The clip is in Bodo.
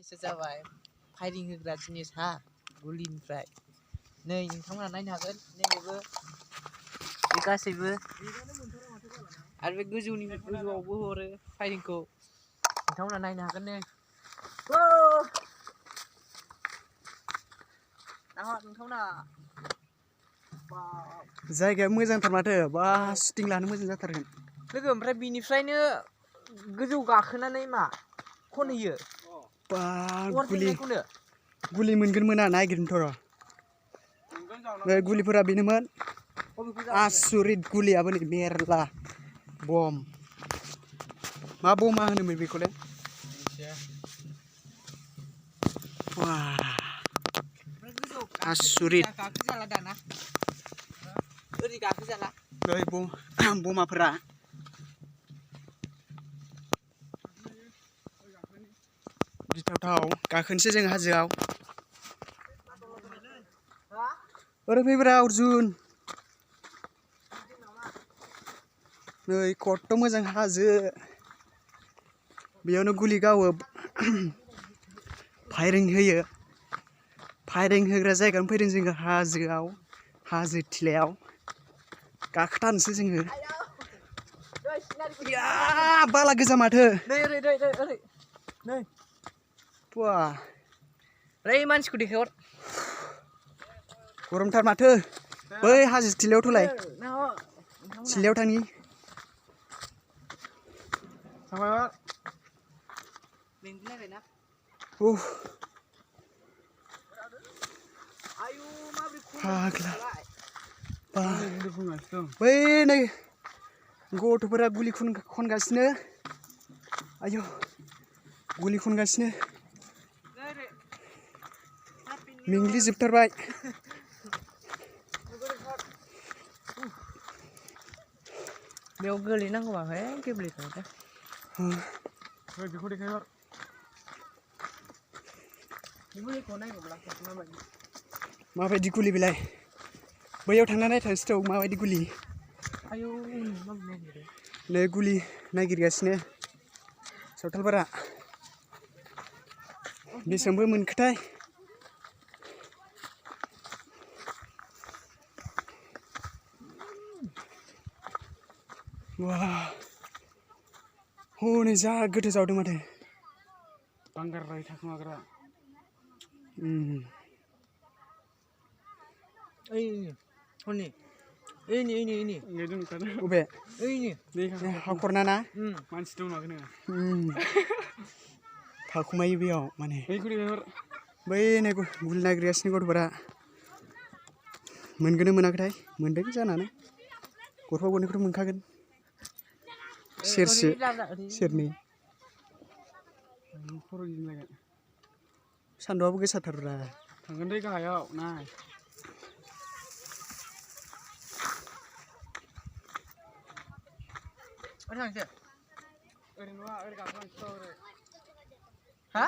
जिनिसा जाबाय फायरिं होग्रा जिनिस हा गुलिनिफ्राय नै नोंथांमोना नायनो हागोन नैबेबो बे गासैबो आरो बे गोजौआवबो हरो फायरिंखौ नोंथांमोना नायनो हागोन नै नोंथांमोना जायगाया मोजांथार माथो बा शुटिं लानो मोजां जाथारगोन लोगो ओमफ्राय बिनिफ्रायनो गोजौ गाखोनानै मा खनहैयो बा गुलि मोनगोन मोना नागिरनोथ' र' बे गुलिफोरा बेनोमोन आसुरित गुलियाबो नै मेरला बम मा बमा होनोमोन बेखौलाय आसुरित ओरै गाखोजाला बै बमाफोरा गिथावथाव गाखोनोसै जों हाजोआव ओरै फैब्रा अर्जुन नै खथ्थ' मोजां हाजो बेयावनो गुलि गावो फायरिं होयो फायरिं होग्रा जायगायावनो फैदों जोङो हाजोआव हाजो थिलायाव गाखोथारनोसै जोङो या बाला गोजा माथो नै ओरै नै बा ओरै मानसिखौ देखायहर गरमथार माथो बै हाजो थिलायावथ'लाय थिलायाव थांनि मेंगुलायबायना फाग्ला बै नै गथ'फोरा गुलि खनगासिनो आयौ गुलि खनगासिनो मेंग्लिजोबथारबाय बेयाव गोलैनांगौबा है गेब्लेखायो बेखौ देखायहर माबायदि गुलि बेलाय बैयाव थांना नायथांसै थ' माबायदि गुलि नै गुलि नागिरगासिनो सावथालफोरा बेसेबांबो मोनखोथाय वा हनै जा गोथौ जावदों माथो बांगारबाय थाखोमाग्रा अबे हाखरना ना मानसि दं थाखुमायो बेयाव माने बै नै गुलि नागिरगासिनो गथ'फोरा मोनगोन ना मोनाखैथाय मोनदों जानानै गरफा गरनैखौथ' मोनखागोन सेरसे सेरनै सान्दुंआबो गोसाथारब्रा थांगोन दै गाहायाव नाय ओरै नङा ओरै गाखोलांसै ओरै हा